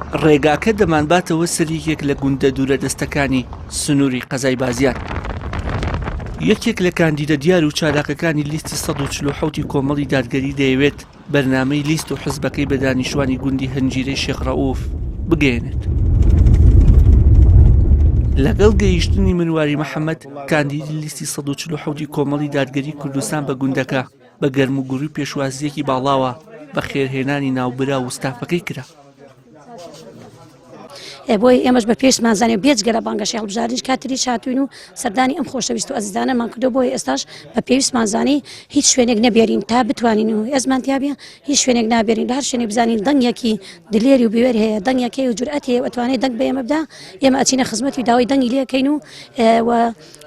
ڕێگاکە دەمانباتەوە سەر یەکێک لە گوندە دوورە دەستەکانی سنووری قەزای بازیان. یەکێک لە کاندیدە دیار و چالاکەکانی لیستی 147 کۆمەڵی دادگەری دەیەوێت بەرنامەی لیست و حزبەکەی بە دانیشتوانی گوندی هەنجیرەی شێخ ڕەئوف بگەیەنێت. لەگەڵ گەیشتنی مرواری محەممەد کاندیدی لیستی 147 کۆمەڵی دادگەری کوردستان بە گوندەکە بە گەرموگوڕی و پێشوازییەکی باڵاوە بەخێرهێنانی ناوبراو و ستافەکەی کرا. بۆیە ئێمەش بە پێویستمان زانی بێجگە لە بانگەشەی هەڵبژاردنیش کاتریش هاتوین و سەردانی ئەم خۆشەویست و ئەزیزانەمان کردو بۆیە ئێستاش بە پێویستمان زانی هیچ شوێنێک نەبێرین تا بتوانین و ئێزمان تیابێ هیچ شوێنێک نابێرین لە هەر شوێنێک بزانین دەنگێکی دلێری و بوێر هەیە دەنگێک هەیە و جورئەت هەیە و ئەتوانێت دەنگ بە ئێمە بدا ئێمە ئەچینە خزمەتی و داوای دەنگی لێکەین و و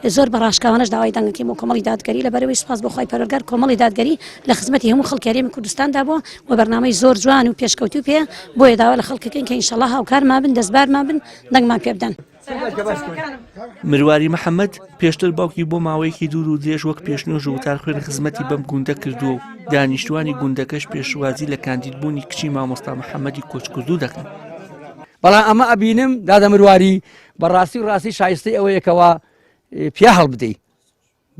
زۆر بە ڕاشکاوانەش داوای دەنگەکەی بۆ کۆمەڵی دادگەری لەبەرئەوەی سوپاس بۆ خوای پەروەردگار کۆمەڵی دادگەری لە خزمەتی هەموو خەڵکی هەرێمی کوردستاندا بووە و بەرنامەی زۆر جوان و پێشکەوتوو پێیە بۆیە داوا لە خەڵکەکەین کە ئینشەڵا هاوکارمان بن دەستبارمان بن دەنگمان پێ بدەن. مرواری محەمەد پێشتر باوکی بۆ ماوەیەکی دوور و درێژ وەک پێشنوێژ و وتارخوێن خزمەتی بەم گوندە کردووە و دانیشتوانی گوندەکەش پێشوازی لە کاندیدبوونی کچی مامۆستا محەمەدی کۆچکردوو دەکەن. بەڵام ئەمە ئەبینم دادە مرواری بەڕاستی و ڕاستی شایستەی ئەوەیە کەوا پیا هەڵبدەی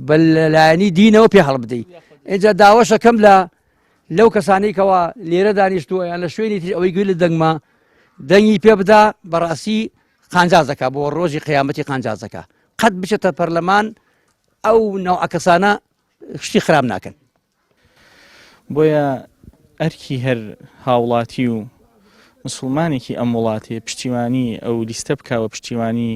بە لایەنی دینەوە پێ هەڵبدەی اینجا داوەشەکەم لە لەو کەسانی کەوا لێرە دانیشتووە یان لە شوێنی تر ئەوەی گوێ لە دەنگما دەنگی پێ بدا بەڕاستی قانجازەکە بۆ ڕۆژی قیامەتی قانجازەکە قەت بچێتە پەرلەمان ئەو نەوعە کەسانە شتی خراپ ناکەن بۆیە ئەرکی هەر هاوڵاتی و مسوڵمانێکی ئەم وڵاتەیە پشتیوانی ئەو لیستە بکا و پشتیوانی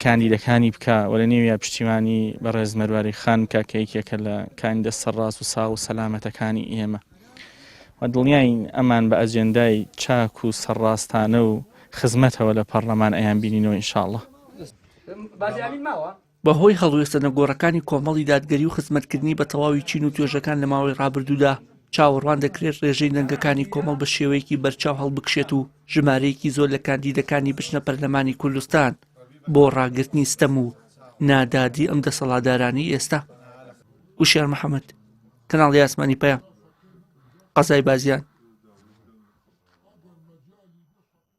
کاندیدەکانی بکا و لە نێویا پشتیوانی بەڕێز مەرواری خان بکا کە یەکێکە لە کاندیدە سەرڕاست و ساغ و سەلامەتەکانی ئێمە و دڵنیاین ئەمان بە ئەجێندای چاک و سەرڕاستانە و خزمەتەوە لە پەڕلەمان ئەیان بینینەوە ئینشاڵڵا. بەهۆی هەڵوێستە نەگۆڕەکانی کۆمەڵی دادگەری و خزمەتکردنی بە تەواوی چین و توێژەکان لە ماوەی ڕابردوودا، چاوەڕوان دەکرێت ڕێژەی دەنگەکانی کۆمەڵ بە شێوەیەکی بەرچاو هەڵبکشێت و ژمارەیەکی زۆر لە کاندیدەکانی بچنە پەرلەمانی کوردستان بۆ ڕاگرتنی ستەم و نادادی ئەم دەسەڵاتدارانەی ئێستا. وشیار محەمەد، کەناڵی ئاسمانی پەیام، قەزای بازیان.